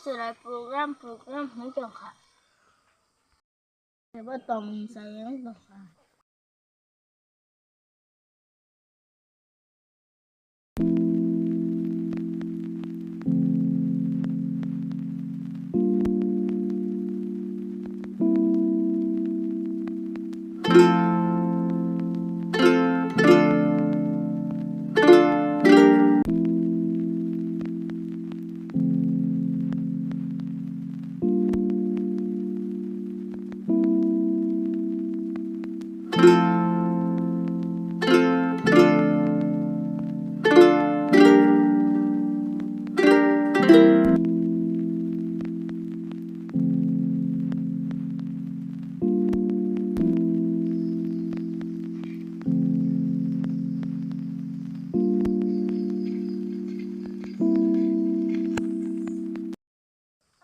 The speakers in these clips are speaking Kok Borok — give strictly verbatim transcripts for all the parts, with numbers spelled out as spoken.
Chwrai program, program hwn tongkha. Ebo tongmung chayung tongkha.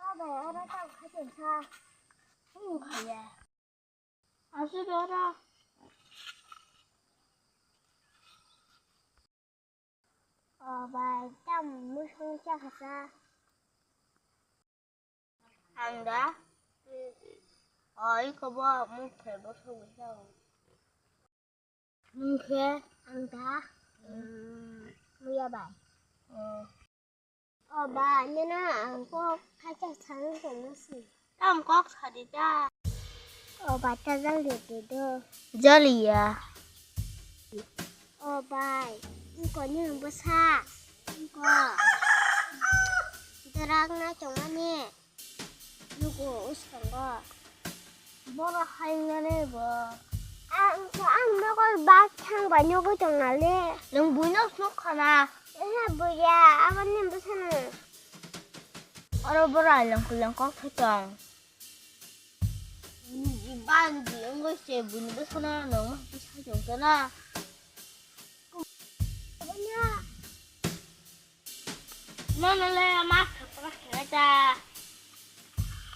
O bai, oro tamo khatung kha. Tamo khaya. Aswk oro. O bai, tamo mwswng chakha sa. Ang da? O, iko bo mukhe bo sugwi sa. Nwng khe ang da, mm, muya bai. Oh. O ba, nini ang kok khaisa sani tongma si. Tam kok sadi da. O ba, ta jali di do. Jali ya. O bai, iko ni bwsa. Iko. Dorak na chongmani. Nugo uskango. Boro hainani bo. Ang, ang nogo bak thang bai nugwi tong nale. Nwng buino suk khana. Ehe, buya, aboni bwsano. Oro boro ailong kulong kok thai tong. Ban di wngwi se buini bwsano nwng ma bwsa jong kana. Nono le ma khapra khela ta.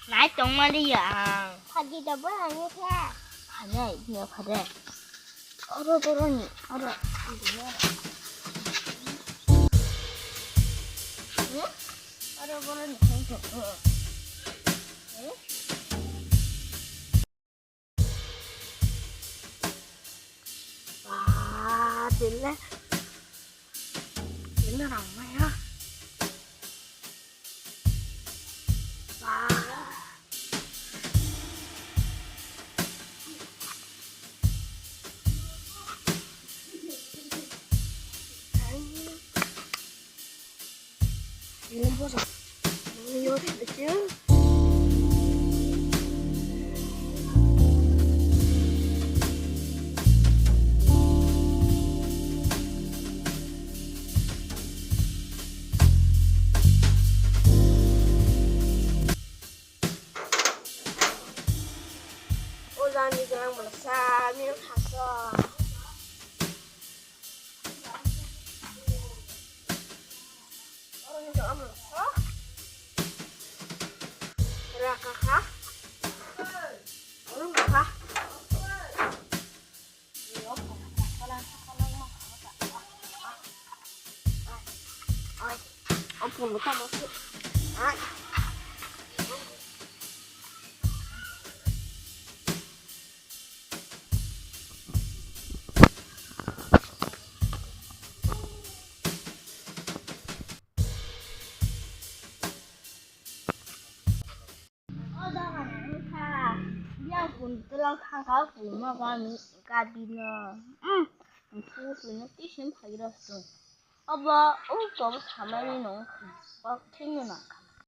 Nai tong ma li ya ang. Phadi da bo ani khe. Phadi ya phadi. Oro boro ni, oro. Hmm? Oro boro ni. Hmm? Ah, dile. Dile rang maya. Ah. O jani jang masa mil khaso. Oro ni jang masa. Raka kha. Oro kha. O dogan wngkha, biyang kun twlang thangkha, kun nogo ni gadi no. Hmm, kun no tisim phai rw sung. Obo, o tobo samani no, o thwino nangkha.